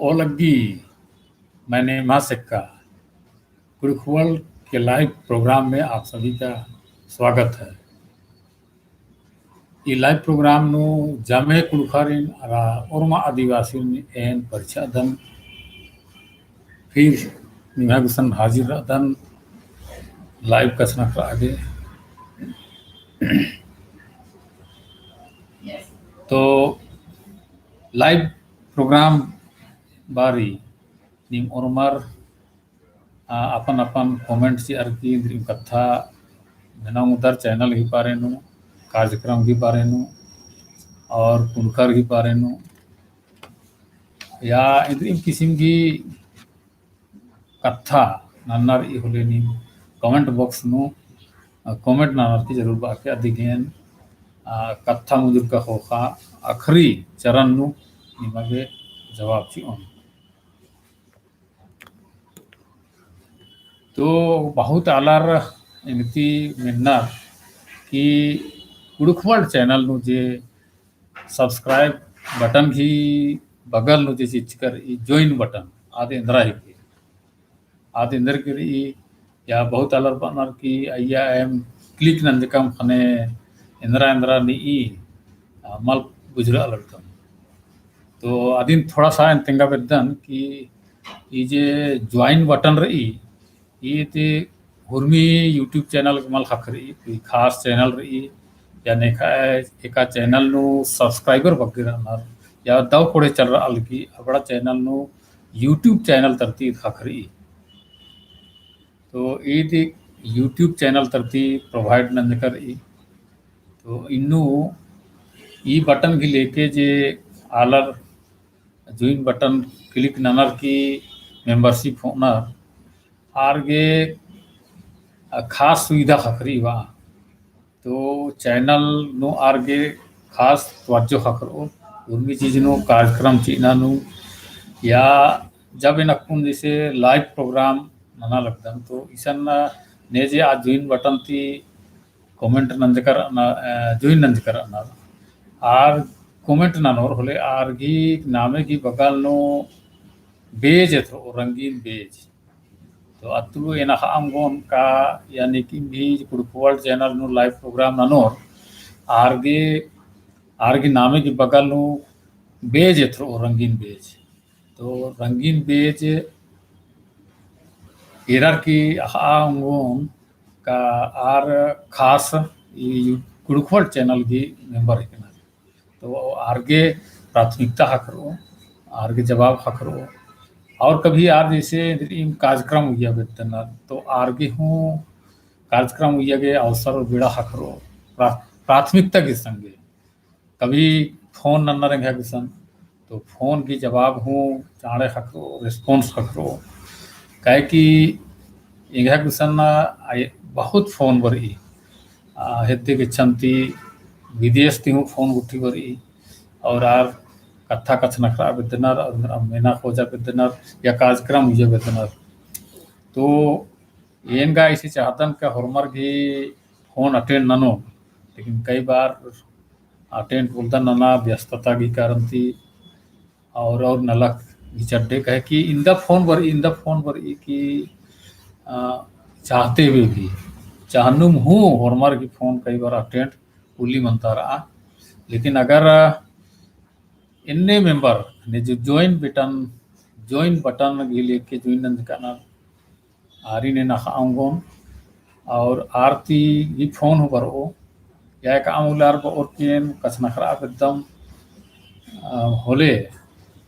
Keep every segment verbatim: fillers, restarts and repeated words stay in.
ओ लग्गी, मैं नेम्हा सेक्का। कुँड़ुख़ World के live program में आप सभी का स्वागत है। ई live program नू जम्मे कुँड़ुख़ारिन अरा ओर्मा आदिवासिन एन परिछादन। फिर निम्है गुसन हाजिर रअदन live कछनखरआ गे। तो live program बारी नीम ओर्मर, आ, अपन अपन comment चिअर की इन्द्रिम कत्था मेना ओंगदर channel गही बारे नू, कार्यक्रम गही बारे नू, और कुँड़ुख़र गही बारे नू, या इन्द्रिम किसिम गही कत्था नन्ना रई होले नीम comment box नू, आ, comment ननर की जरूर बआ के अदिगेन, आ, कत्था मुजुर का ख़ोख़ा अखरी चरण नू निमा गे जवाब चिओन। तो बहुत आलर एंगती मेन्नर कि कुँड़ुख़ World channel नू जे subscribe button गही बगल नू जे चिचकर ई join button आद एन्दरा हिके। आद एन्दर की रई या बहुत आलर बअनर कि अइय्या एम click नंजकम ख़ने एन्दरा एन्दरा निई, आ, मल बुझुरआ लगदम। तो अदिन थोड़ा सा एन तेंगा बेद्दन कि ई जे join button रई, ई ती हुरमी YouTube channel मल ख़क्खरई, ई खास channel रई, या नेखा एका channel नू subscriber बग्गे रअनर, या दव कोड़े चलरआ लगी, अबड़ा channel नू YouTube channel तरती ख़क्खरई। तो ई ती YouTube channel तरती provide नंजकर रई। तो इन्नु ई button गही लेके जे आलर join button click ननर की membership होअनर, आर गे, आ, खास सुविधा ख़क्खरई बआ। तो channel नू आर गे खास तवज्जो ख़क्खरओ, उर्मी चीज नू कार्यक्रम चिअना नू, या जब एन अक्कुन जैसे live program नना लगदन, तो इसन ने जे आ join button ती comment नंजकर रअना, अ, join नंजकर रअना, आर comment ननोर होले आर गही नामे गही बगल नू badge एथरओ, रंगीन badge। तो अतुलु एन अख़आ ओंगोन का, यानी कि इम्भी कुँड़ुख़ World channel नू live program ननोर, आर गे, आर गही नामे गही बगल नू badge एथरओ, रंगीन badge। तो रंगीन badge एरर की अख़आ ओंगोन का आर खास ई कुँड़ुख़ World channel गही member हिकनर। तो आर गे प्राथमिकता ख़क्खरओ, आर गे जवाब ख़क्खरओ। और कभी आर जैसे इन्द्रिम कार्यक्रम उइया बेद्दनर, तो आर गे हूँ कार्यक्रम उइया गे अवसर और बेड़ा ख़क्खरओ, प्रा-, प्राथमिकता गही संगे। कभी phone नन्नर एंग्है गुसन, तो phone गही जवाब हूँ चाँड़े ख़क्खरओ, response ख़क्खरओ। काहे कि एंग्है गुसन ना आय बहुत phone बरई, आ, हेद्दे गेच्छन ती विदेश ती हूँ phone गुट्ठी बरई, और आर कत्था कछनखरआ बेद्दनर, और मेना खोजा बेद्दनर, या कार्यक्रम उइया बेद्दनर। तो एन गा इसी चाहदन का होरमर गही phone attend ननोन, लेकिन कई बार attend पोल्लदन नना व्यस्तता गही कारण ती, और, और नलख गही चड्डे कहे कि इन्दा phone बरई, इन्दा phone बरई कि, अ, चाहते हुए भी, चाहनुम हूँ होरमर गही phone कई बार attend पोल्ली मनता रआ। लेकिन अगर, अ, एन्ने member ने जो join button, join button गही लेके join नंजकनर, आरिन एन अख़आ ओंगोन, और आर ती गही phone हूँ बरओ, या एकअम उल्ला आर बओर की एन कछनखरआ बेद्दम, अ, होले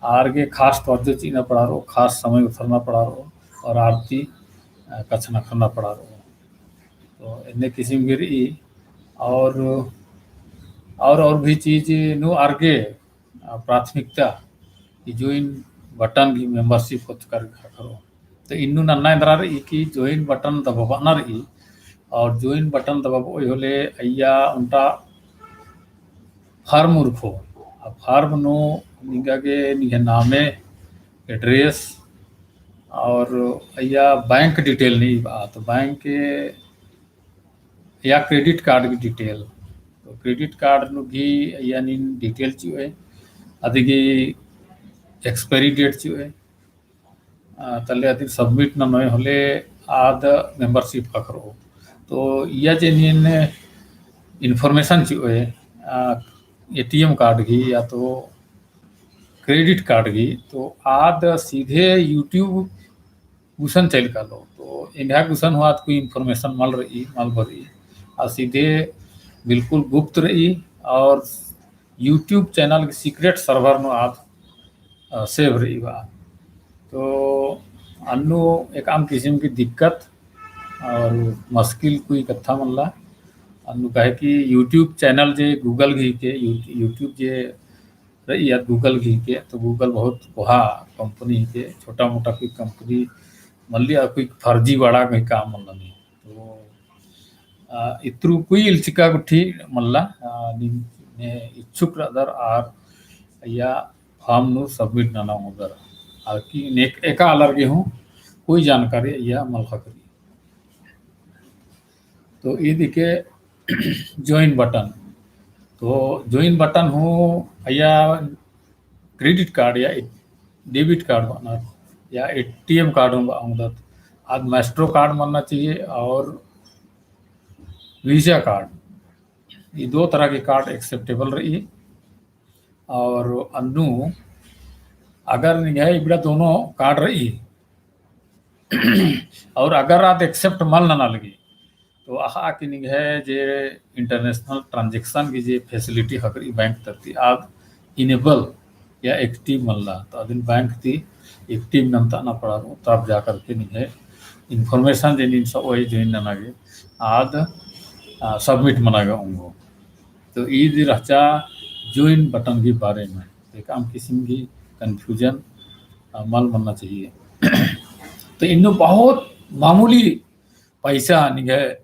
आर गे खास तवज्जो चिअना पड़ारओ, खास समय उथरना पड़ारओ, और आर ती, अ, कछनखरना पड़ारओ। तो एन्ने किसिम गही रई, और, और, और भी चीज नू आर गे आ, प्राथमिकता ई join button गही membership होचकर ख़क्खरओ। तो इन्नु नन्ना एन्दरा रई कि join button दबाबअना रई, और join button दबाबओ होले अइय्या ओन्टा form उरखो। आ form नू निंगा गे निंग्है नामे, address और अइय्या bank detail नीम बआ, तो bank के या credit card गही detail। तो credit card नू गही अइय्या नीन detail चिओय। अदिगही expiry date चिओय। आ, तले अदिन submit ननोय होले आद membership ख़क्खरओ। तो इया जे नीन information चिओय, आ, ATM card गही या तो credit card गही, तो आद सीधे YouTube गुसन चइल कालो। तो एंग्है गुसन हूँ आद कोई information मल रई, मल बरई। आ सीधे बिल्कुल गुप्त रई और YouTube channel गही secret server नू आद, अ, save रई बा। तो अन्नु एकअम किसिम की दिक्कत और मुश्किल कोई कत्था मल्ला। अन्नु काहे कि YouTube channel जे Google गही के, You-, YouTube जे रई आद Google गही के, तो Google बहुत कोहा company के, छोटा मोटा कोई company मल्ली और कोई फर्जीवाड़ा कोई काम मल्ला नी। तो, आ, इत्रु कोई इल्चिका गुट्ठी मल्ला, आ, नीम ने इच्छुक रअदर आर अइय्या form नू submit नना ओंगदर। आर की नेक एका आलर गे हूँ कोई जानकारी अइय्या मल ख़क्खरी। तो ईद हिके join button। तो join button हूँ अइय्या credit card या debit card बअनर या ATM card हूँ बआ ओंगदत। आद Maestro card मन्ना चाहिए और Visa card, ये दो तरह के card acceptable रई। और अन्नु अगर निंग्है इबड़ा दोनों card रई और अगर आद accept मल नना लगी, तो अख़आ कि निंग्है जे international transaction की जे facility ख़क्खरी bank तरती आद enable या active मल्ला, तो अदिन bank ती active नन्तअना पड़ारओ, तब जा करके निंग्है information जे नीन सओय join नना गे आद, आ, submit मना गे ओंगो। तो ईद रहचा join button की बारे में, एकअम किसिम की confusion, आ, मल मन्ना चाहिए। तो इन्नु बहुत मामूली पैसा निंग्है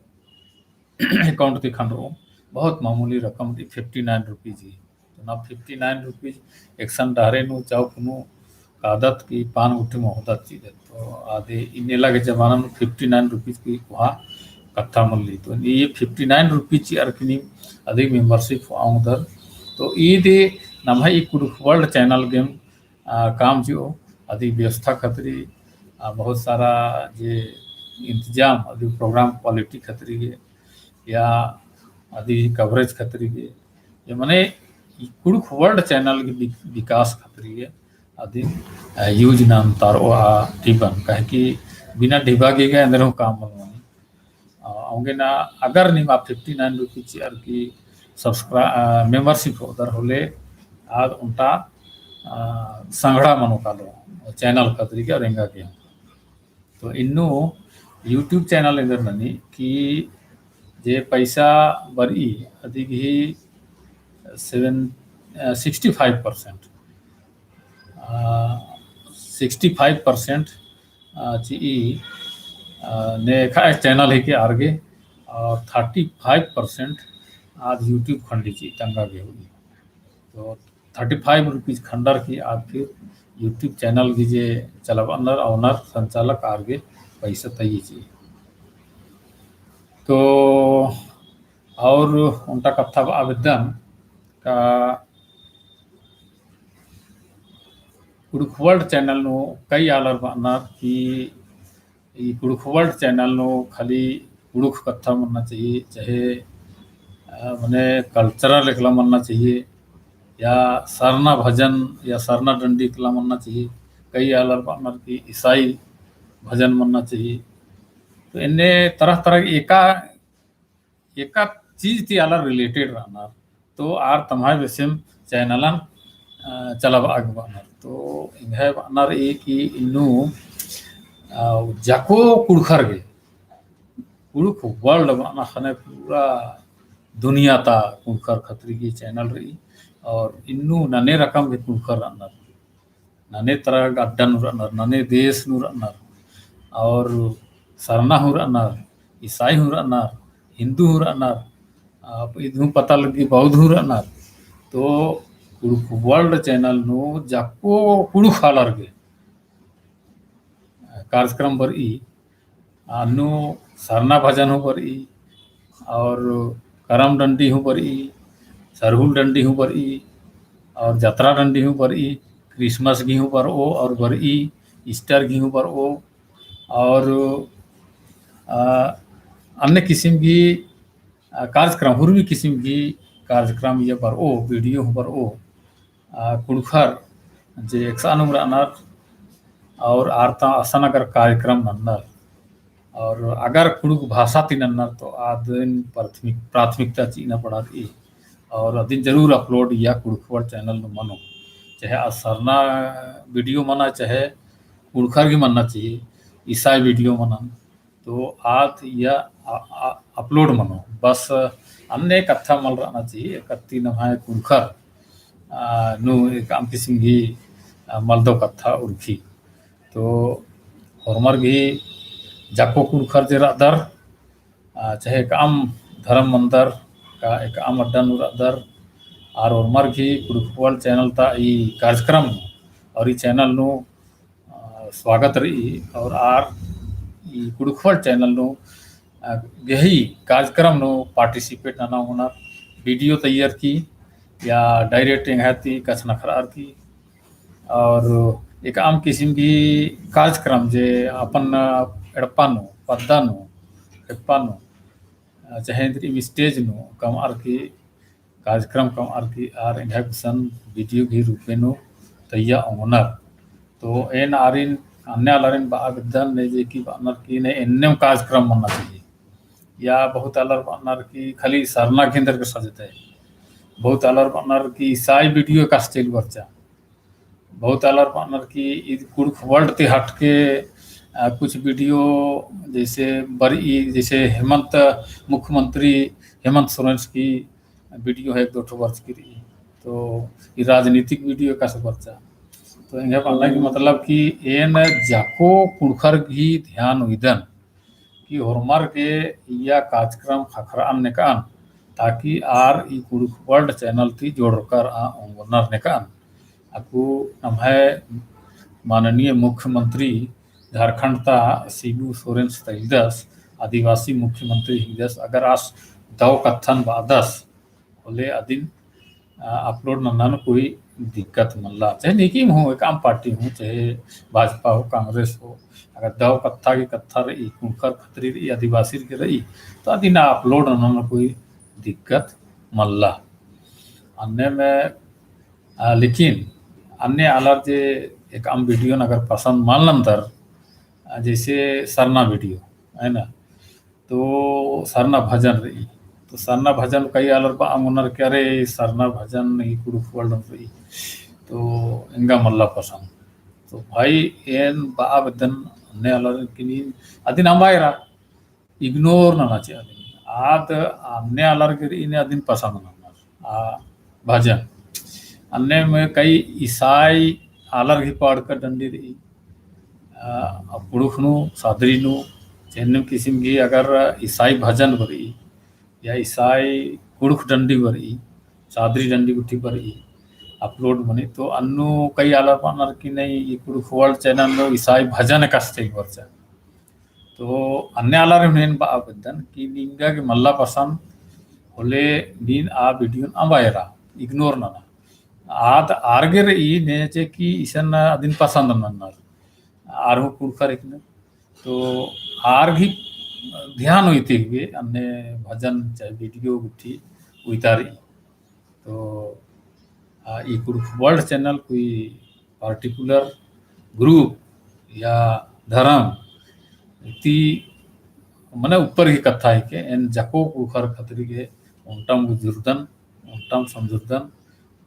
account ती खंडरओ, बहुत मामूली रकम ती, fifty nine rupees ही। तो ना fifty nine rupees एकसन डहरे नू चौक नू कादत की पान गुट्ठी मोख़दत चिदत। तो आदे इन्नेला गे जमाना नू fifty nine rupees की कोहा कत्था मल्ली। तो ये fifty nine rupees चिअर की नीम अदी membership ओंगदर। तो ईद नम्है ई कुँड़ुख़ World channel गेम आ, काम चिओ, अदी व्यवस्था खतरी, आ, बहुत सारा जे इंतजाम, अदी program quality खतरी गे, या अदी coverage खतरी गे, या मने कुँड़ुख़ World channel की वि-, विकास खतरी गे, अदी, आ, use नन्तअर ओ आ ढिबन, काहे कि बिना ढिबा गे गे अंदर हूँ काम मल मनी। अ, औंगे ना अगर नीम आ fifty nine rupees चिअर की subscri-, अ, membership होअदर होले, आद ओन्टा, अ, संगड़ा मनो कालो, channel खतरी के और एंगा के। तो इन्नु YouTube channel एन्देर ननी कि जे पैसा बरई, अदी गही seven, अ, sixty five percent। अ, sixty five percent, अ, चिई, अ, नेखय channel हिके आर गे, और thirty five percent आद YouTube खंडी चिई तंगा गे हुई। तो thirty five rupees खंडर की आद फिर YouTube channel गही जे चलाबअनर, owner, संचालक आर गे पैसा तइये चिई। तो और ओन्टा कत्था बआ बेद्दन का कुँड़ुख़ World channel नू कई आलर बअनर कि ई कुँड़ुख़ World channel नू खाली कुँड़ुख़ कत्था मन्ना चाहिए, चाहे, अ, मने cultural एकला मन्ना चाहिए, या सरना भजन या सरना डंडी एकला मन्ना चाहिए। कई आलर बअनर कि ईसाई भजन मन्ना चाहिए। तो एन्ने तरह तरह एका एका चीज ती आलर related रअनर, तो आर तम्है बेसेम channel न, अ, चलाबआ गे बअनर। तो एंग्है बअना रई कि इन्नु, अ, जाको कुँड़ुख़र गे, कुँड़ुख़ World बअना ख़ने पूरा दुनिया ता कुँड़ुख़र खतरी गे channel रई, और इन्नु नन्ने रकम गे कुँड़ुख़र रअनर। नन्ने तरह गा अड्डा नू रअनर, नन्ने देश नू रअनर, और सरना हूँ रअनर, ईसाई हूँ रअनर, हिंदू हूँ रअनर, आ, इद हूँ पता लग्गी बौद्ध हूँ रअनर। तो कुँड़ुख़ World channel नू जाको कुँड़ुख़ आलर गे कार्यक्रम बरई, अन्नु सरना भजन हूँ बरई, और करम डंडी हूँ बरई, सरहुल डंडी हूँ बरई, और जतरा डंडी हूँ बरई। Christmas गही हूँ बरओ और बरई, Easter गही हूँ बरओ और, आ, अन्य किसिम गही, आ, कार्यक्रम, हुरमी किसिम गही कार्यक्रम इया बरओ, video हूँ बरओ, आ, कुँड़ुख़र जे एकसानुम रअनर और आर ता असन अगर कार्यक्रम नन्नर और अगर कुँड़ुख़ भाषा ती नन्नर तो आदिन प्राथमिक-, प्राथमिकता चिअना पड़ा रई। और अदिन जरूर upload इया कुँड़ुख़ World channel नू मनो। चाहे आ सरना video मना, चाहे कुँड़ुख़र गही मन्ना चाहिए, ईसाई video मनन, तो आद इया आ, आ, upload मनो। बस अन्ने कत्था मल रअना चाहिए, कत्ती नम्है कुँड़ुख़र, आ, नू एकअम किसिम गही, आ, मलदव कत्था उरखी। तो होरमर गही जाको कुँड़ुख़र जे रअदर, आ, चाहे एकअम धरम मन्दर का एकअम अड्डा नू रअदर, आर होरमर गही कुँड़ुख़ World channel ता ई कार्यक्रम नू और ई channel नू, आ, स्वागत रई और आर ई कुँड़ुख़ World channel नू, आ, गही कार्यक्रम नू participate नना ओंगनर, video तैयार की या direct एंग्है ती कछनखरअर की और एकअम किसिम गही कार्यक्रम जे अपन एड़पा नू, पद्दा नू, एड़पा नू, चाहे इन्द्रिम stage नू कमअर की कार्यक्रम कमअर की आर एंग्है गुसन video गही रूपे नू तैया ओंगनर। तो एन आरिन अन्ने आलारिन बआ बेद्दन ने जे कि बअनर की ने एन्नेम कार्यक्रम मन्ना चाहिए। या बहुत आलर बअनर की खाली सरना घिंदर के सजतय। बहुत आलर बअनर की ईसाई video एकासे चइल बरचा। बहुत आलर बअनर की ई कुँड़ुख़ World ती हटके, आ, कुछ video जैसे बरई, जैसे हेमंत, मुख्यमंत्री हेमंत सोरेन की video है एक दो ठो बरचकी रई। तो ई राजनीतिक video एकासे बरचा। तो एंग्है बअना की मतलब की एन जाको कुँड़ुख़र गही ध्यान उइदन कि होरमर गे इया कार्यक्रम ख़क्खरअन नेकअन, ताकि आर ई कुँड़ुख़ World channel ती जोड़रकर आ ओंगनर नेकअन। अक्कु नम्है माननीय मुख्यमंत्री झारखंड ता शिबू सोरेन तइलदस, आदिवासी मुख्यमंत्री हिकदस, अगर आस दव कत्थन बअदस, होले अदिन, आ, upload नन्ना नू कोई दिक्कत मल्ला। चाहे नीकिम हूँ, एकअम party हूँ, चाहे भाजपा हो, कांग्रेस हो, अगर दव कत्था की कत्था रई, कुँड़ुख़र खतरी रई, आदिवासी की रई, तो अदिन upload नन्ना नू कोई दिक्कत मल्ला। अन्ने में, आ, लेकिन अन्ने आलर जे एकअम video नू अगर पसंद मल नन्दर, आ, जैसे सरना video, है ना? तो सरना भजन रई। तो सरना भजन कई आलर बआ ओंगनर कि अरे सरना भजन ई कुँड़ुख़ World नू रई। तो एंगा मल्ला पसंद। तो भाई एन बआ बेद्दन अन्ने आलर की नीन अदिन अम्बा एरा, ignore नना चाहिए अदिन। आद अन्ने आलर गे रई ने अदिन पसंद नन्नर। आ भजन। अन्ने में कई ईसाई आलर गही पाड़का डंडी रई। आ, कुँड़ुख़ नू, सादरी नू, चेन्नम किसिम गही अगर ईसाई भजन बरई, या ईसाई कुँड़ुख़ डंडी बरई, सादरी डंडी गुट्ठी बरई, upload मनी, तो अन्नु कई आलर बअनर कि नहीं, ई कुँड़ुख़ World channel नू ईसाई भजन एकासे चइल बरचा। तो अन्ने आलारिन हूँ एन बआ बेद्दन कि निंगा गे मल्ला पसंद होले नीन आ video नू अम्बा एरा, ignore नना। आद आर गे रई ने जे कि इसन अदिन पसंद नन्नर। आर हूँ कुँड़ुख़र हिकनर। तो आर गही ध्यान उइते हुए अन्ने भजन चाहे video गुट्ठी उइता रई। तो, आ, ई कुँड़ुख़ World channel कोई particular group या धरम ती मने ऊपर गही कत्था हिके, एन जाको कुँड़ुख़र खतरी गे ओन्टम गुजुरदन, ओन्टम समझुरदन,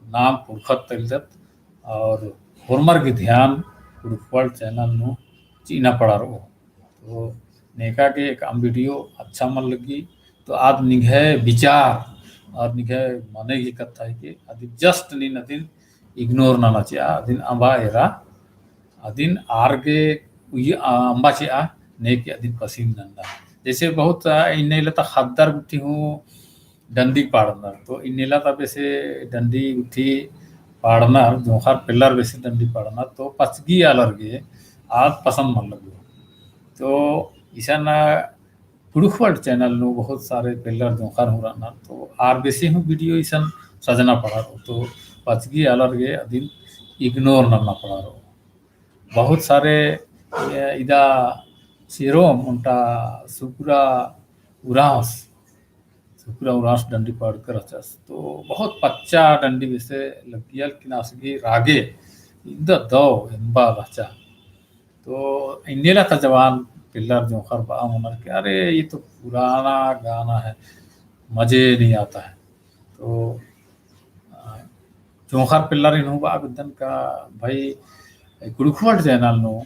नाम पुरखर तइलदत, और होरमर गही ध्यान कुँड़ुख़ World channel नू चिअना पड़ा रओ। तो नेका गे एकअम video अच्छा मल लग्गी, तो आद निंग्है विचार और निंग्है मने गही कत्था हिके, अदिन just नीन अदिन ignore नना चिआ, अदिन अम्बा एरा, अदिन आर गे उइ-, आ, अम्बा चिआ, नेके अदिन पसिन नन्ना। जैसे बहुत, आ, इन्ने इला ता ख़द्दर गुट्ठी हूँ डंडी पाड़नर। तो इन्ने इला ता बेसे डंडी गुट्ठी पाड़नर, जोंख़र पेल्लर बेसे डंडी पाड़नर, तो पचगी आलर गे आद पसंद मल लग्गो। तो इसन कुँड़ुख़ World channel नू बहुत सारे पेल्लर जोंख़र हूँ रअनर, तो आर बेसे हूँ video इसन सजना पड़ा। तो पचगी आलर गे अदिन ignore नन्ना पड़ारो। बहुत सारे, ए, इदा सिरोम ओन्टा सुकुरा उराँवस, सुकुरा उराँवस डंडी पाड़की रहचस। तो बहुत पच्चा डंडी बेसे लग्गिया, लेकिन आस गही रागे इदा दव एम्बा रहचा। तो इन्नेला ता जवान पिल्लर जोंख़र बआ मनर कि अरे ये तो पुराना गाना है, मजे नहीं आता है। तो, अ, जोंख़र पिल्लरिन हूँ बआ बेद्दन का भाई, कुँड़ुख़ World channel नू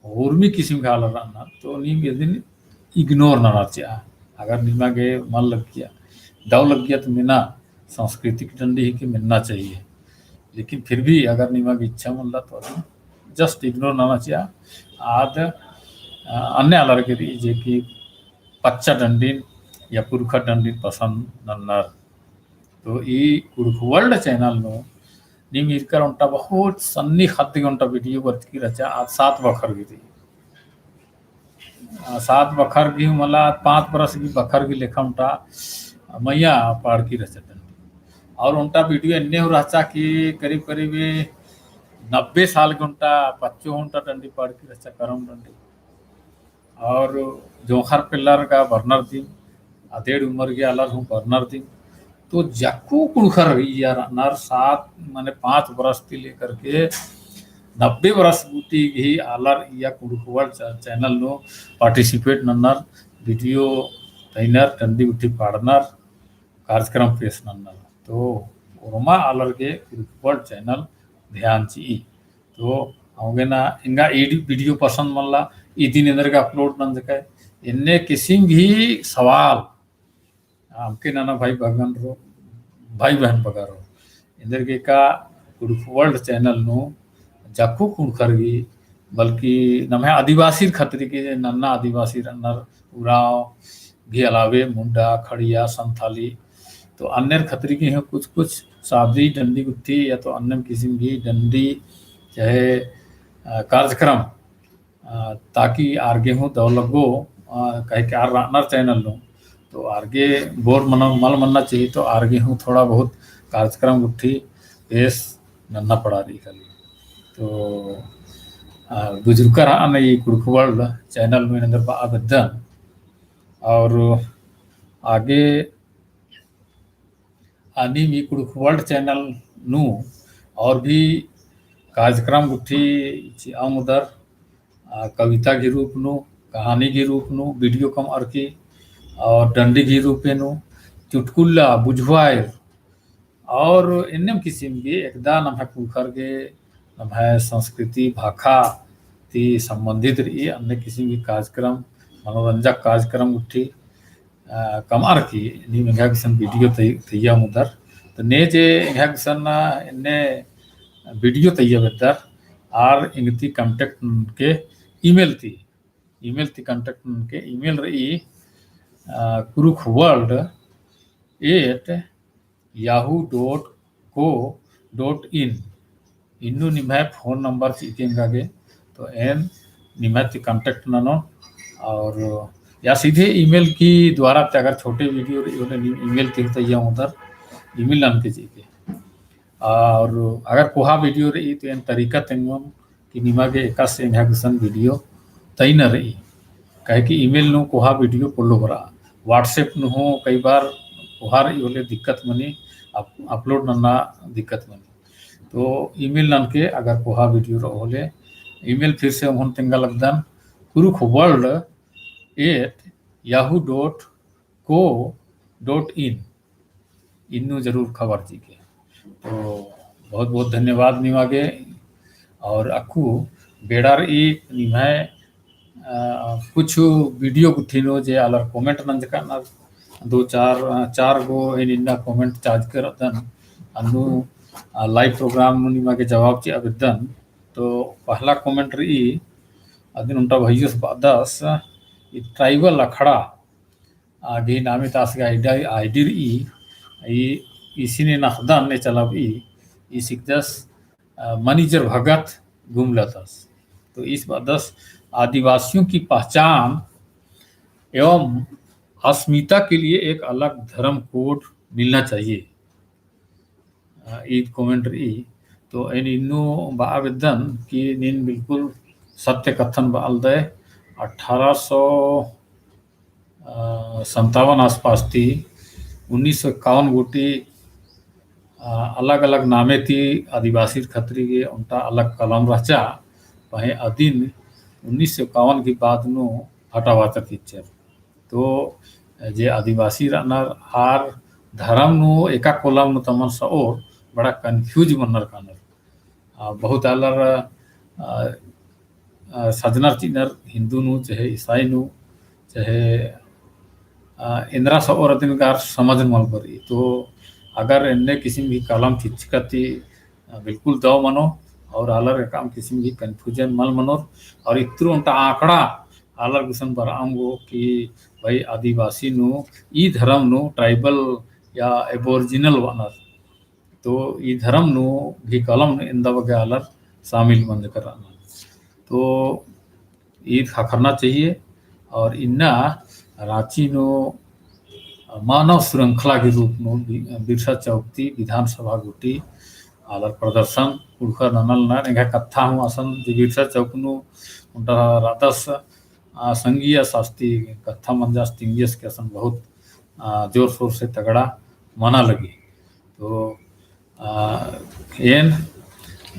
उर्मी किसिम गा आलर रअनर, तो नीम इदिन ignore नना चिआ। अगर निमा गे मल लग्गिया, दव लग्गिया तो मेना सांस्कृतिक डंडी हिके, मेन्ना चाहिए। लेकिन फिर भी अगर निमा गे इच्छा मल्ला तो अदिन just ignore नना चिआ। आद, अ, अन्ने आलर गे रई जे कि पच्चा डंडीन या पुरखा डंडीन पसंद नन्नर। तो ई कुँड़ुख़ World channel नू नीम ईरकर ओन्टा बहुत सन्नी ख़द्द गे ओन्टा video बरचकी रहचा, आद सात बखर गही रई। आ, सात बखर गही मला पाँच बरस गही बखर गही लेखा ओन्टा मइय्याँ पाड़की रहचा डंडी। और ओन्टा video एन्ने हूँ रहचा कि करीब करीब नब्बे साल गे ओन्टा, पच्चो ओन्टा डंडी पाड़की रहचा, करम डंडी। और जोंख़र पिल्लर गा बरनर दिम, अदेड़ उमर गे आलर हूँ बरनर दिम। तो जक्कु कुँड़ुख़र इया रअनर सात, माने पाँच बरस ती लेकर के नब्बे बरस गूटी गही आलर इया कुँड़ुख़ World चा-, channel नू participate नन्नर, video तइनर, डंडी गुट्ठी पाड़नर, कार्यक्रम पेश नन्नर। तो ओर्मा आलर गे कुँड़ुख़ World channel ध्यान चिई। तो अवंगे ना एंगा ई video पसंद मल्ला, इदिन एन्देरगे upload नंजकय, एन्ने किसिम गही सवाल अमके नना भाई बहन बगारो, भाई बहन बगारो। एन्देरगे का कुँड़ुख़ World channel नू जक्कु कुँड़ुख़र गही, बल्कि नम्है आदिवासीर खतरी गे नन्ना आदिवासी रअनर, उराँव गही अलावे मुंडा, खड़िया, संथाली, तो अन्नेर खतरी गे हूँ कुछ कुछ सादी डंडी गुट्ठी या तो अन्नेम किसिम गही डंडी चाहे, अ, कार्यक्रम अ, ताकि आर गे हूँ दव लग्गो, अ, काहे कि आर रअनर channel नू, तो आर गे bore मना, मल मन्ना चाहिए, तो आर गे हूँ थोड़ा बहुत कार्यक्रम गुट्ठी पेश नन्ना पड़ा रई खाली। तो, अ, बुझुरका रअन ई कुँड़ुख़ World channel नू एन्देर बआ बेद्दन। और आगे आ नीम ई कुँड़ुख़ World channel नू और भी कार्यक्रम गुट्ठी चिआ ओंगदर, आ, कविता गही रूप नू, कहानी गही रूप नू, video कमअर की, और डंडी गही रूपे नू, चुटकुल्ला, बुझवायर, और एन्नेम किसिम गे एकदा नम्है कुँड़ुख़र गे, नम्है संस्कृति, भाखा ती संबंधित रई, अन्ने किसिम गे कार्यक्रम, मनोरंजक कार्यक्रम गुट्ठी, अ, कमअर की नीम एंग्है गुसन video तै-, तैया ओंगदर। तो ने जे एंग्है गुसन एन्ने video तैया बेद्दर, आर एंगती contact ननके email ती, email ती contact ननके email रई, अ, कुँड़ुख़ World at yahoo dot co dot in। इन्नु निम्है phone number चिके एंगा गे, तो एन निम्है ती contact ननोन, और या सीधे email की द्वारा ते अगर छोटे video रई होले नीम email ती तैया ओंगदर, email ननके चिके। और अगर कोहा video रई तो एन तरीका तेंगोन कि निमा गे एकासे एंग्है गुसन video तैना रई। काहे कि email नू कोहा video पोल्लो बरआ। WhatsApp नू हूँ कई बार कोहा रई होले दिक्कत मनी, अप-, upload नन्ना दिक्कत मनी। तो email ननके अगर कोहा video रओ होले, email फिर से ओंगोन तेंगा लगदन, कुँड़ुख़ World at yahoo dot co dot in। इन्नु जरूर खबर चिके। तो बहुत बहुत धन्यवाद निमा गे। और अक्कु बेड़ा रई निम्है, अ, कुछ video गुट्ठी नू जे आलर comment नंजका ना, दो चार, अ, चार गो एन इन्ना comment चाजकर अदन, अन्नु, अ, live program नू निमा गे जवाब चिआ बेद्दन। तो पहला comment रई, अदिन ओन्टा भइयस बअदस, ई tribal अखड़ा आ, गही नामे ता आस गे ID, ID रई, ई, ईसिन एन अख़दन ने चलाबई, ईस हिकदस, अ, मनिजर भगत गुमला तस। तो ईस बअदस आदिवासियों की पहचान एवं अस्मिता के लिए एक अलग धर्म code मिलना चाहिए। अ, ईद comment रई, तो एन इन्नु बआ बेद्दन कि नीन बिल्कुल सत्य कत्थन बआलदय। अठारह सौ, अ, संतावन आसपास ती उन्नीस सौ इक्यावन गूटी, अ, अलग-अलग नामे ती आदिवासीर खतरी गे ओन्टा अलग कलम रहचा, पहें अदिन उन्नीस सौ इक्यावन की बाद नू हटाबाचर चिच्चर। तो जे आदिवासी रअनर आर धरम नू एका column नू तमन सओर बड़ा confuse मन्नर कानर। आ, बहुत आलर, आ, आ, सजनर चिअनर हिंदू नू, चाहे ईसाई नू, चाहे, आ, एन्दरा सओर अदिन गा आर समझ मल बरई। तो अगर एन्ने किसिम की कलम चिच्चका ती, आ, बिल्कुल दव मनो और आलर एकअम किसिम की confusion मल मनोर और इत्रु ओन्टा आँकड़ा आलर गुसन बरअम गो कि भाई आदिवासी नू ई धरम नू tribal या aboriginal बअनर। तो ई धरम नू भी कलम नू एन्दा बग्गे आलर शामिल मंजकर रअनर। तो ई ख़क्खरना चाहिए। और इन्ना राँची नू मानव श्रृंखला के रूप नू बि-, बिरसा चौक ती विधानसभा गूटी आलर प्रदर्शन कुँड़ुख़र नना लगनर। एंग्है कत्था हूँ असन जे बिरसा चौक नू ओन्टा रअदस, आ, संगियस आस ती कत्था मंजस तिंगियस के असन बहुत, आ, जोर शोर से तगड़ा मना लगी। तो, आ, एन,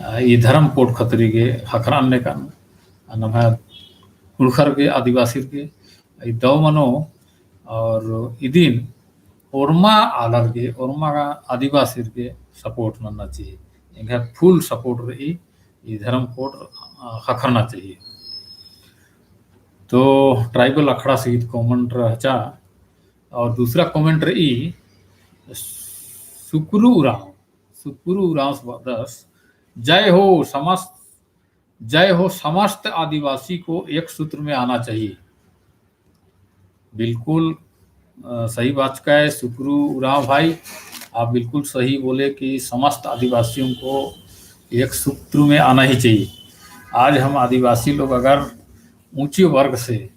आ, ई धर्म code खतरी गे ख़क्खरआ अन्ने कान, आ, नम्है कुँड़ुख़र गे, आदिवासीर गे, ई दव मनो, और इदिन ओर्मा आलर गे, ओर्मा आदिवासीर गे support नन्ना चाहिए। एंग्है full support रई, ई धर्म code, आ, ख़क्खरना चाहिए। तो tribal अखड़ा से ईद comment रहचा, और दूसरा comment रई सुकरू उराँव, सुकरू उराँवस बअदस, जय हो समस्त, जय हो समस्त आदिवासी को एक सूत्र में आना चाहिए। बिल्कुल, अ, सही बात का है सुकरू उराँव भाई, आप बिल्कुल सही बोले कि समस्त आदिवासियों को एक सूत्र में आना ही चाहिए। आज हम आदिवासी लोग अगर ऊंचे वर्ग से,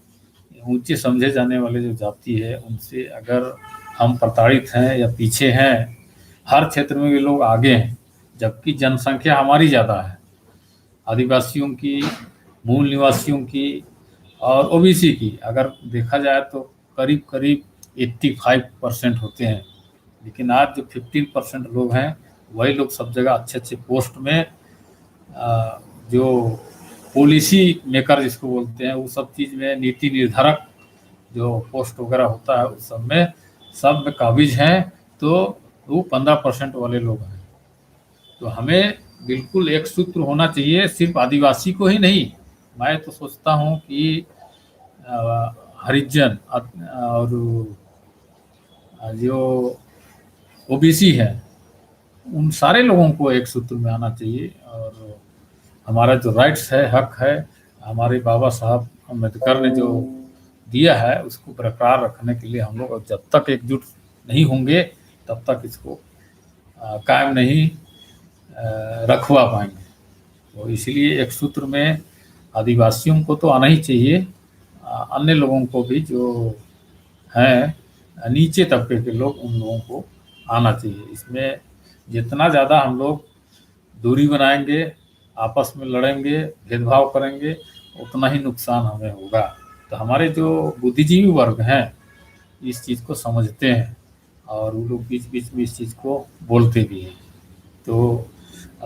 ऊंचे समझे जाने वाले जो जाति है, उनसे अगर हम प्रताड़ित हैं या पीछे हैं, हर क्षेत्र में भी लोग आगे हैं, जबकि जनसंख्या हमारी ज़्यादा है। आदिवासियों की, मूल निवासियों की और ओबीसी की अगर देखा जाए तो करीब करीब eighty five percent होते हैं, लेकिन आज जो fifteen percent लोग हैं, वही लोग सब जगह अच्छे अच्छे post में, अ, जो policy maker जिसको बोलते हैं, वो सब चीज़ में, नीति निर्धारक जो post वगैरह होता है, उस सब में, सब में काबिज हैं, तो वो पन्द्रह percent वाले लोग हैं। तो हमें बिल्कुल एक सूत्र होना चाहिए, सिर्फ आदिवासी को ही नहीं। मैं तो सोचता हूँ कि, अ, हरिजन, अ, और, अ, जो ओबीसी है, उन सारे लोगों को एक सूत्र में आना चाहिए और हमारा जो rights है, हक है, हमारे बाबा साहब अम्बेडकर ने जो दिया है, उसको बरकरार रखने के लिए हम लोग जब तक एकजुट नहीं होंगे, तब तक इसको, अ, कायम नहीं, अ, रखवा पाएंगे। तो इसलिए एक सूत्र में आदिवासियों को तो आना ही चाहिए, अ, अन्य लोगों को भी जो हैं, अ, नीचे तबके के लोग, उन लोगों को आना चाहिए। इसमें जितना ज़्यादा हम लोग दूरी बनाएंगे, आपस में लड़ेंगे, भेदभाव करेंगे, उतना ही नुकसान हमें होगा। तो हमारे जो बुद्धिजीवी वर्ग हैं, इस चीज़ को समझते हैं और वो लोग बीच-बीच में इस चीज़ को बोलते भी हैं। तो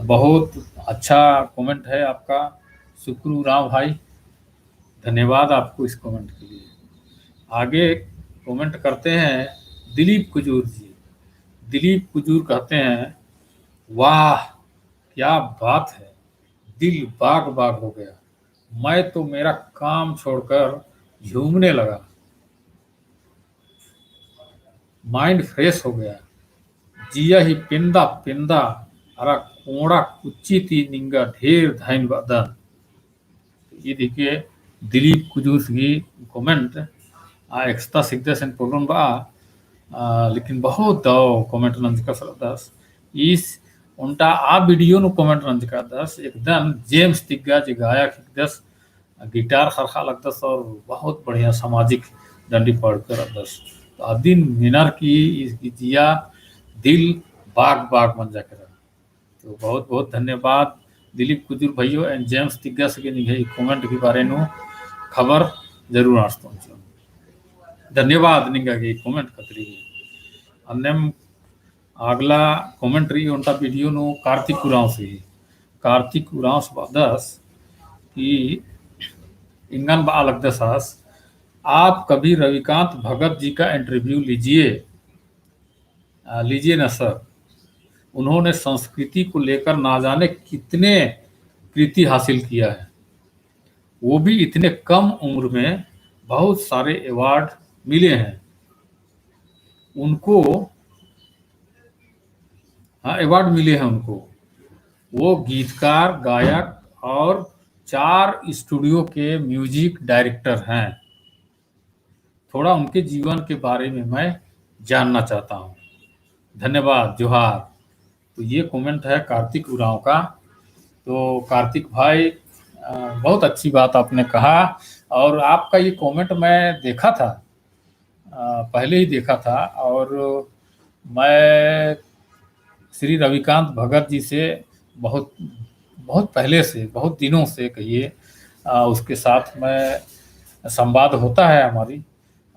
बहुत अच्छा comment है आपका सुकरू उराँव भाई, धन्यवाद आपको इस comment के लिए। आगे comment करते हैं दिलीप कुजूर जी। दिलीप कुजूर कहते हैं, वाह, क्या बात है, दिल बाग बाग हो गया। मैं तो मेरा काम छोड़कर झूमने लगा, mind fresh हो गया। जिया ही पेंदा पेंदा अरा कोड़ा कुच्ची ती निंगा ढेर धैन बअदन। ईद हिके दिलीप कुजूर गही comment, आ एकसता हिकदस एन पोल्लोन बआ, आ, लेकिन बहुत दव comment नंजकस रअदस। ईस ओन्टा आ video नू comment नंजकादस, एकदम जेम्स तिग्गा जे गायक हिकदस, guitar खरखा लगदस और बहुत बढ़िया सामाजिक डंडी पाड़कर रअदस। तो अदिन मेनर की ईस गही जिया दिल बाग बाग मंजा केरा। तो बहुत बहुत धन्यवाद दिलीप कुजूर भइयो and जेम्स तिग्गा से के निंग्है comment के बारे नू खबर जरूर आंचतोन चिओन। धन्यवाद निंगा के comment खतरी। अन्नेम अगला comment रई ओन्टा video नू कार्तिक उराँवस ही। कार्तिक उराँवस बअदस कि एंगन बआ लगदस आस, आप कभी रविकांत भगत जी का interview लीजिए, आ, लीजिए ना सर, उन्होंने संस्कृति को लेकर ना जाने कितने कृति हासिल किया है, वो भी इतने कम उम्र में बहुत सारे award मिले हैं उनको। हाँ, award मिले हैं उनको। वो गीतकार, गायक और चार studio के music director हैं। थोड़ा उनके जीवन के बारे में मैं जानना चाहता हूँ। धन्यवाद, जोहार। तो ये comment है कार्तिक उराँव का। तो कार्तिक भाई, अ, बहुत अच्छी बात आपने कहा और आपका ये comment मैं देखा था, अ, पहले ही देखा था और मैं श्री रविकांत भगत जी से बहुत, बहुत पहले से, बहुत दिनों से कहिए, अ, उसके साथ में संवाद होता है हमारी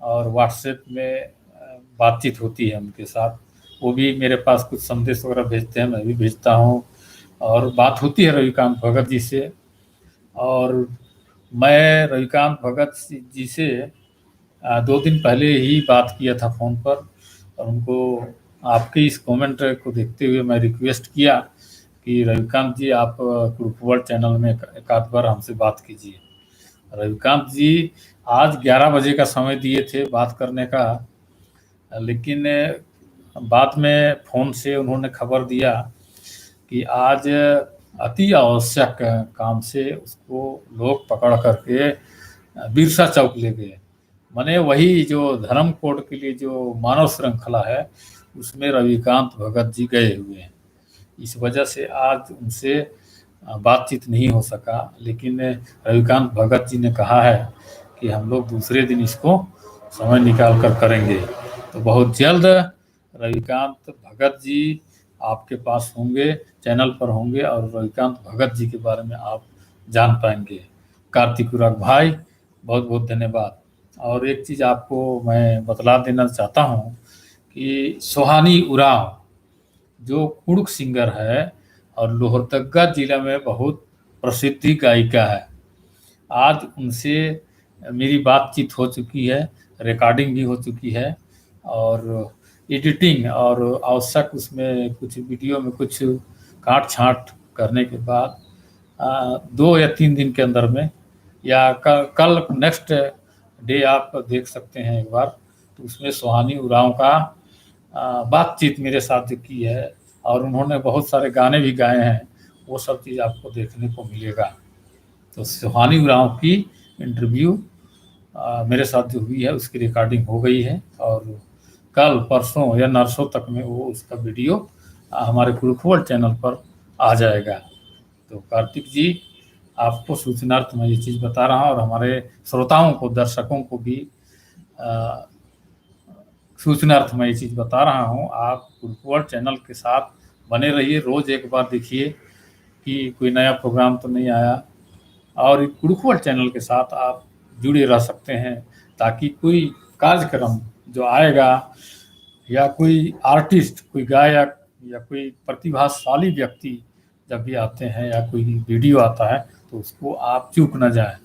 और WhatsApp में, अ, बातचीत होती है उनके साथ। वो भी मेरे पास कुछ संदेश वगैरह भेजते हैं, मैं भी भेजता हूँ और बात होती है रविकांत भगत जी से। और मैं रविकांत भगत जी से, अ, दो दिन पहले ही बात किया था phone पर और उनको आपके इस comment को देखते हुए मैं request किया कि रविकांत जी, आप, अ, कुँड़ुख़ World channel में एक, एक आध बार हमसे बात कीजिए। रविकांत जी आज ग्यारह बजे का समय दिए थे बात करने का, लेकिन बाद में phone से उन्होंने खबर दिया कि आज अति आवश्यक काम से उसको लोग पकड़ करके बिरसा चौक ले गए। माने वही जो धर्म code के लिए जो मानव श्रृंखला है, उसमें रविकांत भगत जी गए हुए हैं। इस वजह से आज उनसे, अ, बातचीत नहीं हो सका, लेकिन रविकांत भगत जी ने कहा है कि हम लोग दूसरे दिन इसको समय निकाल कर करेंगे। तो बहुत जल्द रविकांत भगत जी आपके पास होंगे, channel पर होंगे और रविकांत भगत जी के बारे में आप जान पाएंगे। कार्तिक उराँव भाई, बहुत बहुत धन्यवाद। और एक चीज़ आपको मैं बतला देना चाहता हूँ कि सोहानी उराँव जो कुँड़ुख़ singer है और लोहरदगा जिला में बहुत प्रसिद्ध गायिका है, आज उनसे मेरी बातचीत हो चुकी है, recording भी हो चुकी है और editing और आवश्यक उसमें कुछ video में कुछ काट छाँट करने के बाद, अ, दो या तीन दिन के अंदर में या क-, कल next day आप देख सकते हैं एक बार, तो उसमें सोहानी उराँव का, अ, बातचीत मेरे साथ जो की है और उन्होंने बहुत सारे गाने भी गाए हैं, वो सब चीज़ आपको देखने को मिलेगा। तो सोहानी उराँव की interview, अ, मेरे साथ जो हुई है, उसकी recording हो गई है और कल, परसों या नरसों तक में वो उसका video, अ, हमारे कुँड़ुख़ World channel पर आ जाएगा। तो कार्तिक जी, आपको सूचनार्थ मैं ये चीज़ बता रहा हूँ और हमारे श्रोताओं को, दर्शकों को भी, अ, सूचनार्थ मैं ये चीज़ बता रहा हूँ, आप कुँड़ुख़ World channel के साथ बने रहिए, रोज़ एक बार देखिए कि कोई नया program तो नहीं आया, और कुँड़ुख़ World channel के साथ आप जुड़े रह सकते हैं, ताकि कोई कार्यक्रम जो आएगा या कोई artist, कोई गायक या कोई प्रतिभाशाली व्यक्ति जब भी आते हैं या कोई video आता है, तो उसको आप चूक ना जाएं,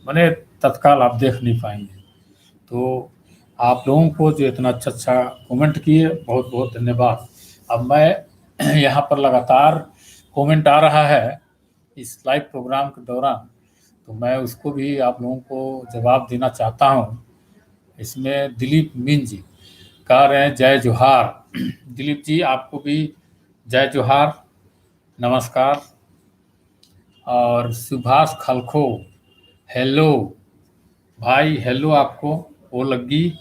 माने तत्काल आप देख नहीं पाएंगे। तो आप लोगों को जो इतना अच्छा अच्छा comment किए, बहुत बहुत धन्यवाद। अब मैं यहाँ पर लगातार comment आ रहा है इस live program के दौरान, तो मैं उसको भी आप लोगों को जवाब देना चाहता हूँ। इसमें दिलीप मीन जी कह रहे हैं, "जय जोहार।" दिलीप जी, आपको भी जय जोहार, नमस्कार। और सुभाष खलखो, hello भाई, hello आपको, ओ लग्गी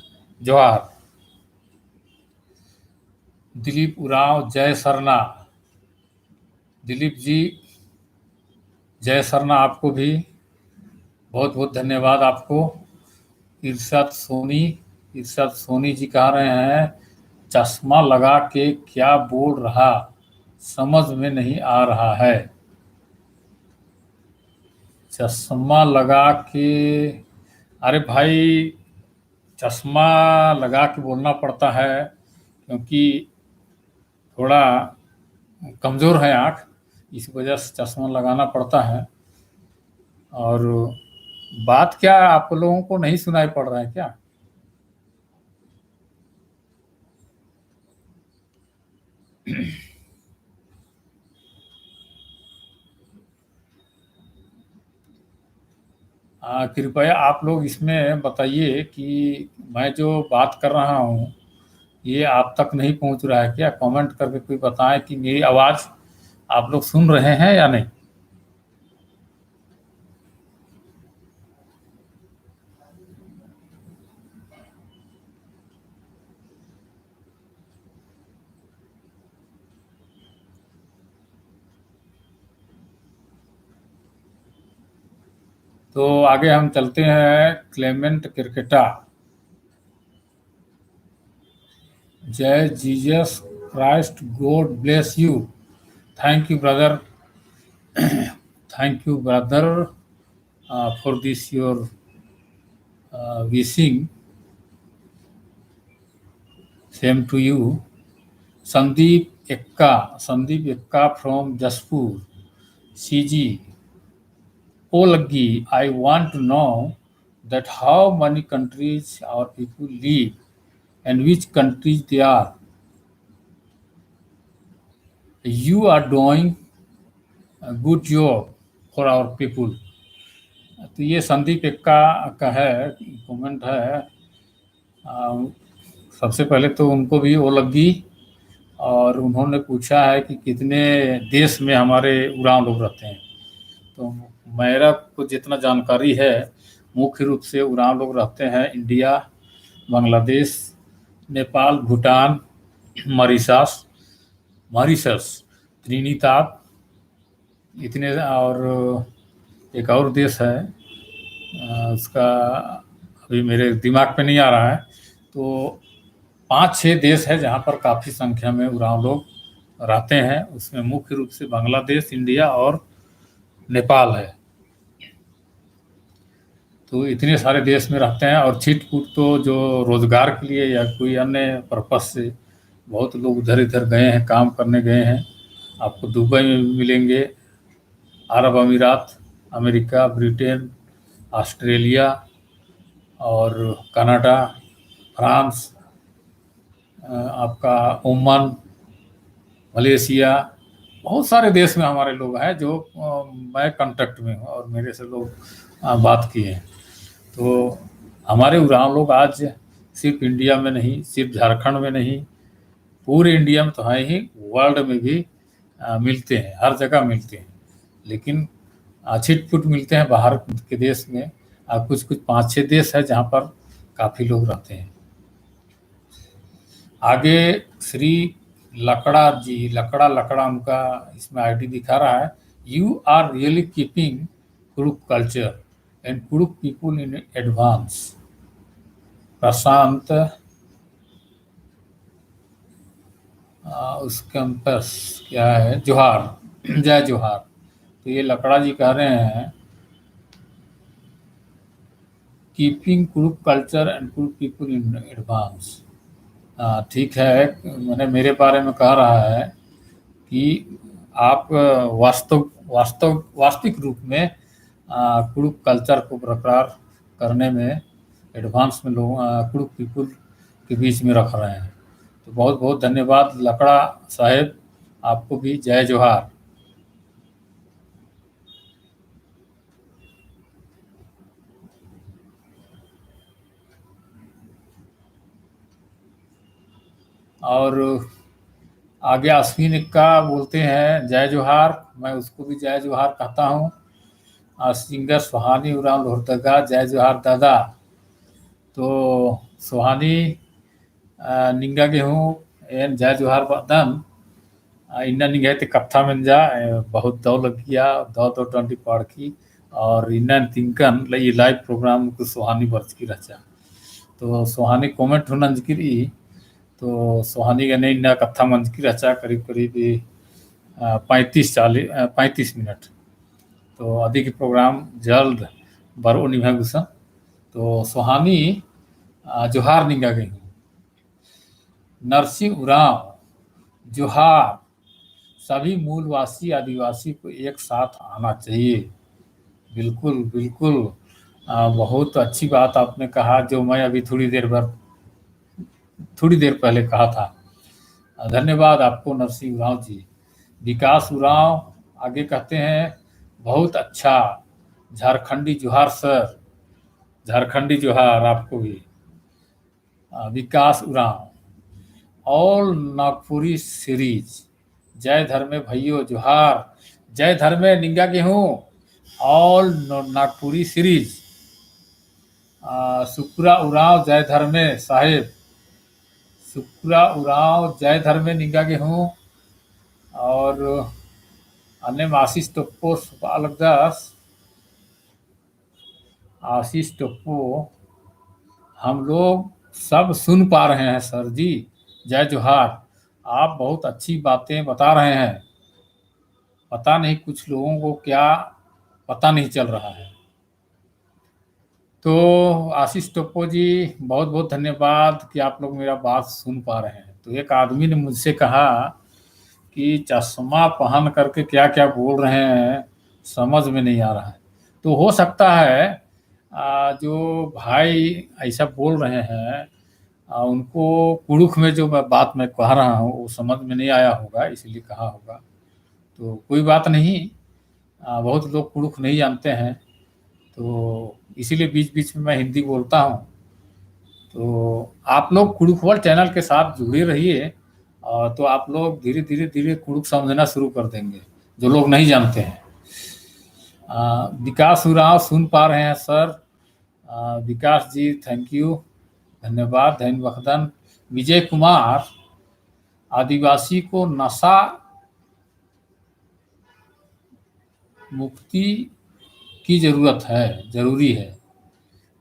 जोहार। दिलीप उराँव, जय सरना। दिलीप जी, जय सरना आपको भी, बहुत बहुत धन्यवाद आपको। इरशाद सोनी, इरशाद सोनी जी कह रहे हैं, "चश्मा लगा के क्या बोल रहा, समझ में नहीं आ रहा है। चश्मा लगा के, अरे भाई, चश्मा लगा के बोलना पड़ता है, क्योंकि थोड़ा कमज़ोर है आँख, इस वजह से चश्मा लगाना पड़ता है। और बात क्या, आप लोगों को नहीं सुनाई पड़ रहा है क्या? आ, कृपया आप लोग इसमें बताइए कि मैं जो बात कर रहा हूँ, ये आप तक नहीं पहुँच रहा है क्या? Comment करके कोई बताएं कि मेरी आवाज़ आप लोग सुन रहे हैं या नहीं। तो आगे हम चलते हैं, क्लेमेंट केरकेट्टा। जय Jesus Christ, God bless you। Thank you, brother। Thank you, brother, uh, for this your, uh, wishing। Same to you। Sandeep Ekka, Sandeep Ekka from Jashpur, CG. ओ लग्गी, I want to know that how many countries our people live and which countries they are। You are doing a good job for our people। तो ये संदीप एक्का का है, comment है। आ, सबसे पहले तो उनको भी ओ लग्गी और उन्होंने पूछा है कि कितने देश में हमारे उराँव लोग रहते हैं। तो मेरा को जितना जानकारी है, मुख्य रूप से उराँव लोग रहते हैं इंडिया, बांग्लादेश, नेपाल, भूटान, मॉरिशस, मॉरिशस, त्रिनिदाद, इतने, और एक और देश है, अ, उसका अभी मेरे दिमाग पे नहीं आ रहा है। तो पाँच छः देश है जहाँ पर काफ़ी संख्या में उराँव लोग रहते हैं। उसमें मुख्य रूप से बांग्लादेश, इंडिया और नेपाल है। तो इतने सारे देश में रहते हैं और छिटपुट तो जो रोजगार के लिए या कोई अन्य purpose से बहुत लोग उधर इधर गए हैं, काम करने गए हैं। आपको दुबई में भी मिलेंगे, अरब अमीरात, अमेरिका, ब्रिटेन, ऑस्ट्रेलिया और कनाडा, फ्रांस, अ, आपका ओमान, मलेशिया, बहुत सारे देश में हमारे लोग हैं जो, अ, मैं contact में हूँ और मेरे से लोग, अ, बात किए हैं। तो हमारे उराँव लोग आज सिर्फ इंडिया में नहीं, सिर्फ झारखंड में नहीं, पूरे इंडिया में तो हैं ही, world में भी, अ, मिलते हैं, हर जगह मिलते हैं। लेकिन, अ, छिटपुट मिलते हैं बाहर के देश में, अ, कुछ-कुछ पाँच छः देश है जहाँ पर काफ़ी लोग रहते हैं। आगे श्री लकड़ा जी, लकड़ा, लकड़ा उनका इसमें ID दिखा रहा है। You are really keeping Kurukh culture and Kurukh people in advance। प्रशांत, आ, उस campus क्या है, जोहार, जय जोहार। तो ये लकड़ा जी कह रहे हैं, Keeping Kurukh culture and Kurukh people in advance। आ, ठीक है, मैंने, मेरे बारे में कह रहा है कि आप वास्तव, वास्तव, वास्तविक रूप में, आ, कुड़ुख culture को बरकरार करने में advance में लोग, आ, कुड़ुख people के बीच में रख रहे हैं। तो बहुत बहुत धन्यवाद लकड़ा साहेब, आपको भी जय जोहार। और आगे अश्विन एक्का बोलते हैं, जय जोहार, मैं उसको भी जय जोहार कहता हूँ। और singer सोहानी उराँव लोहरदगा, जय जोहार दादा। तो सोहानी, आ, निंगा गे हूँ एन जय जोहार बअदन। आ, इन्ना निंग्है ती कत्था मेंजा, ए, बहुत दौ लग्गिया, दौ दौ डंडी पाड़की, और इन्ना तिंकन ल-, ई live program को सोहानी बरचकी रहचा। तो सोहानी comment हूँ नंजकी रई, तो सोहानी गने इन्ना कत्था मंजकी रहचा, करीब करीब ई अ, पैंतीस चालीस, अ, पैंतीस मिनट। तो अदी की program जल्द बरओ निम्है गुसन। तो सोहानी, अ, जोहार निंगा गे हूँ। नरसिंह उराँव, जोहार। सभी मूलवासी आदिवासी को एक साथ आना चाहिए। बिल्कुल, बिल्कुल। अ, बहुत अच्छी बात आपने कहा, जो मैं अभी थोड़ी देर भर, थोड़ी देर पहले कहा था। अ, धन्यवाद आपको नरसिंह उराँव जी। विकास उराँव आगे कहते हैं, बहुत अच्छा, झारखंडी जोहार सर, झारखंडी जोहार आपको भी। अ, विकास उराँव, all नागपुरी series, जय धर्मे भइयो जोहार, जय धर्मे निंगा गे हूँ, all न-, नागपुरी series। अ, सुकुरा उराँव जय धर्मे साहेब, सुकुरा उराँव जय धर्मे निंगा गे हूँ, और अन्नेम आशीष टोप्पो सुपा लगदस, आशीष टोप्पो, हम लोग सब सुन पा रहे हैं सर जी, जय जोहार, आप बहुत अच्छी बातें बता रहे हैं, पता नहीं कुछ लोगों को क्या पता नहीं चल रहा है। तो आशीष टोप्पो जी, बहुत बहुत धन्यवाद कि आप लोग मेरा बात सुन पा रहे हैं। तो एक आदमी ने मुझसे कहा कि चश्मा पहन करके क्या क्या बोल रहे हैं, समझ में नहीं आ रहा है। तो हो सकता है, आ, जो भाई ऐसा बोल रहे हैं, आ, उनको कुड़ुख में जो मैं, बात मैं कह रहा हूँ, वो समझ में नहीं आया होगा, इसलिए कहा होगा। तो कोई बात नहीं, आ, बहुत लोग कुड़ुख नहीं जानते हैं, तो इसीलिए बीच-बीच में मैं हिंदी बोलता हूँ। तो आप लोग कुड़ुख World channel के साथ जुड़े रहिए, और तो आप लोग धीरे-धीरे, धीरे कुड़ुख समझना शुरू कर देंगे, जो लोग नहीं जानते हैं। आ, विकास उराँव सुन पा रहे हैं सर। आ, विकास जी, thank you, धन्यवाद, धैन बखदन। विजय कुमार, आदिवासी को नशा मुक्ति की जरूरत है, जरूरी है।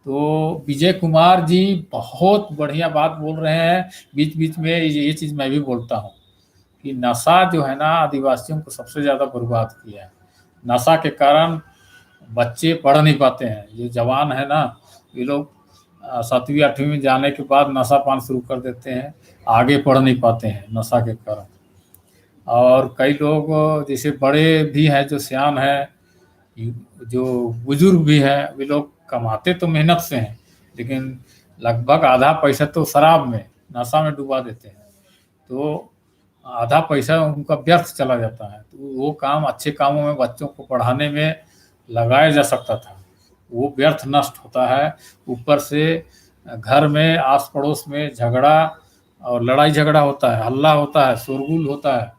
तो विजय कुमार जी बहुत बढ़िया बात बोल रहे हैं। बीच-बीच में ये, ये चीज़ मैं भी बोलता हूँ कि नशा जो है ना, आदिवासियों को सबसे ज़्यादा बर्बाद किया है। नशा के कारण बच्चे पढ़ नहीं पाते हैं। ये जवान है ना, ये लोग, अ, सातवीं आठवीं में जाने के बाद नशा पान शुरू कर देते हैं, आगे पढ़ नहीं पाते हैं नशा के कारण। और कई लोग जैसे बड़े भी हैं, जो सियान हैं, जो बुजुर्ग भी हैं, वे लोग कमाते तो मेहनत से हैं, लेकिन लगभग आधा पैसा तो शराब में, नशा में डुबा देते हैं। तो आधा पैसा उनका व्यर्थ चला जाता है। तो वो काम, अच्छे कामों में, बच्चों को पढ़ाने में लगाया जा सकता था, वो व्यर्थ नष्ट होता है। ऊपर से घर में, आस पड़ोस में झगड़ा और लड़ाई झगड़ा होता है, हल्ला होता है, शोरगुल होता है।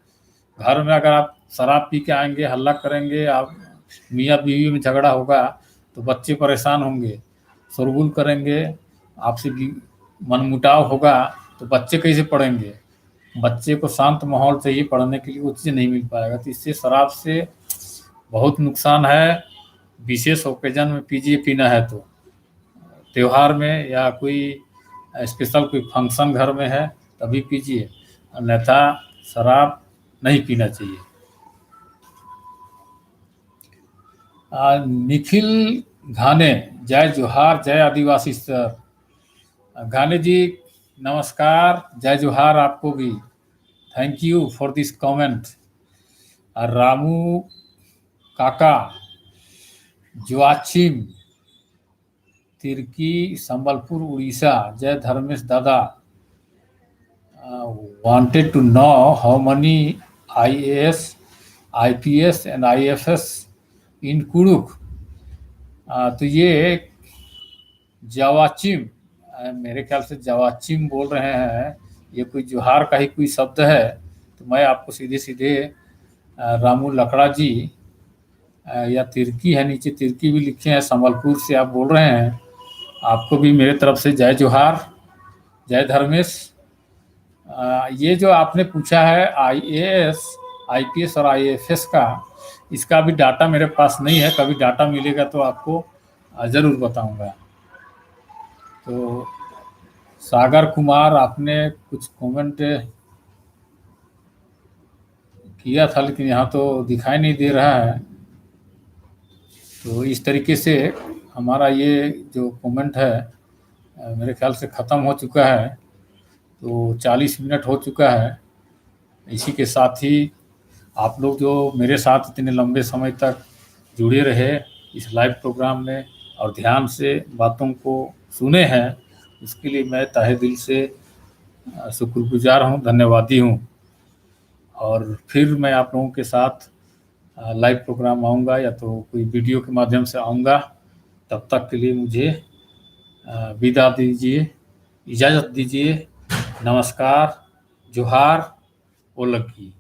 घर में अगर आप शराब पी के आएंगे, हल्ला करेंगे, आप मियाँ बीवी में झगड़ा होगा, तो बच्चे परेशान होंगे, शोरगुल करेंगे, आपसी भी मनमुटाव होगा, तो बच्चे कैसे पढ़ेंगे? बच्चे को शांत माहौल चाहिए पढ़ने के लिए, वो चीज़ नहीं मिल पाएगा। तो इससे शराब से बहुत नुकसान है। विशेष occasion में पीजिए, पीना है तो। त्योहार में या कोई special कोई function घर में है, तभी पीजिए, अन्यथा शराब नहीं पीना चाहिए। आ, निखिल घाने, जय जोहार, जय आदिवासी सर। आ, घाने जी, नमस्कार, जय जोहार आपको भी। Thank you for this comment। आ, रामू काका, जोआचिम, तिर्की, संबलपुर, उड़ीसा, जय धर्मेश दादा। Uh, wanted to know how many I A S, I P S and I F S in Kurukh. Uh, तो ये जवाचिम, uh, मेरे ख्याल से जवाचिम बोल रहे हैं, ये कोई जोहार का ही कोई शब्द है, तो मैं आपको सीधे सीधे, uh, रामू लकड़ा जी, अ, या तिर्की है, नीचे तिर्की भी लिखे हैं, संबलपुर से आप बोल रहे हैं, आपको भी मेरे तरफ से जय जोहार, जय धर्मेश। अ, ये जो आपने पूछा है I A S, I P S और I F S का, इसका अभी data मेरे पास नहीं है, कभी data मिलेगा तो आपको, अ, ज़रूर बताऊंगा। तो सागर कुमार, आपने कुछ comment किया था, लेकिन यहाँ तो दिखाई नहीं दे रहा है। तो इस तरीके से हमारा ये जो comment है, अ, मेरे ख्याल से ख़त्म हो चुका है। तो चालीस मिनट हो चुका है। इसी के साथ ही आप लोग जो मेरे साथ इतने लंबे समय तक जुड़े रहे इस live program में और ध्यान से बातों को सुने हैं, उसके लिए मैं तहे दिल से, अ, शुक्रगुजार हूँ, धन्यवादी हूँ। और फिर मैं आप लोगों के साथ, अ, live program आऊँगा या तो कोई video के माध्यम से आऊँगा। तब तक के लिए मुझे, अ, विदा दीजिए, इजाज़त दीजिए। नमस्कार, जोहार, ओलग्गी।